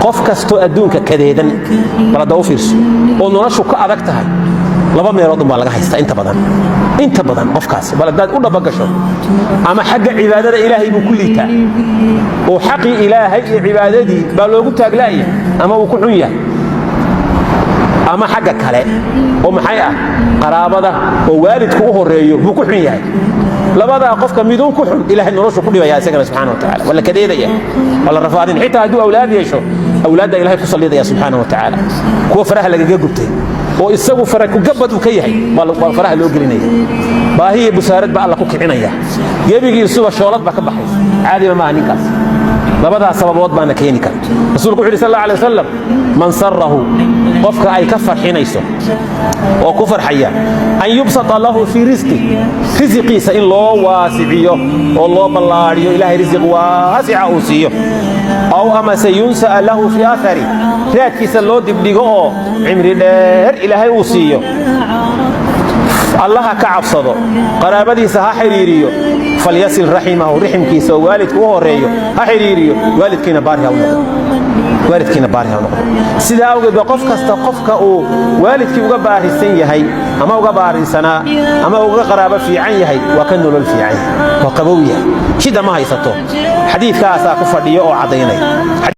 Qof kastoo adduunka kadeedan, bal hadda u fiirso, oo noloshu ka adag tahay, laba meelood unbaa laga haystaa inta badan. Inta badan qofkaas, bal haddaad u dhabagasho, ama xagga cibaadada Ilaahay buu ku liitaa oo xaqii Ilaahay iyo cibaadadii baa loogu taaglaaya, ama uu ku xun yahay, ama xagga kale oo maxay ah, qaraabada oo waalidku u horeeyo buu ku xun yahay. Labadaa qofka miduun ku xun, Ilahay noloshu ku dhibaya isagana subxana wa tacala. Waa la kadeedaya, waa la rafaadin. Xitaa hadduu awlaad yeesho, awlaadda Ilahay ku sallidaya subxaana wa tacaala. Kuwa faraha lagaga gubtay oo isagu fara kugabad uu ka yahay baa faraha loo gelinaya. Baahiyo busaarad baa Alla ku kicinaya. Gebigiisuba shoolad baa ka baxaysa, caadiba maaha ninkaas. Labadaas sababood baana keeni kara. Rasuulku wuxu yidhi sal alla alay wasalam: man sarahu, qofka ay ka farxinayso oo ku farxaya, an yubsata lahu fii risqi, risiqiisa in loo waasiciyo oo loo ballaadhiyo, Ilahay risiq waasica uu siiyo, aw amase yunsa'a lahu fii athari, raadkiisa loo dibdhigo oo cimri dheer Ilaahay uu siiyo, Allaha ka cabsado, qaraabadiisa ha xidhiiriyo. Falyasil raximahu, riximkiisa oo waalidku u horeeyo ha xidhiiriyo, waalidkiina baari ha u noqdo, waalidkiina baari ha noqdo. Sidaa awgeed ba qof kasta, qofka uu waalidkii uga baarisan yahay ama uga baarisanaa ama uga qaraabo fiican yahay, waa ka nolol fiican yahay, waa qabow yahay, shida ma haysato. Xadiidkaasaa ku fadhiyo oo caddaynaya.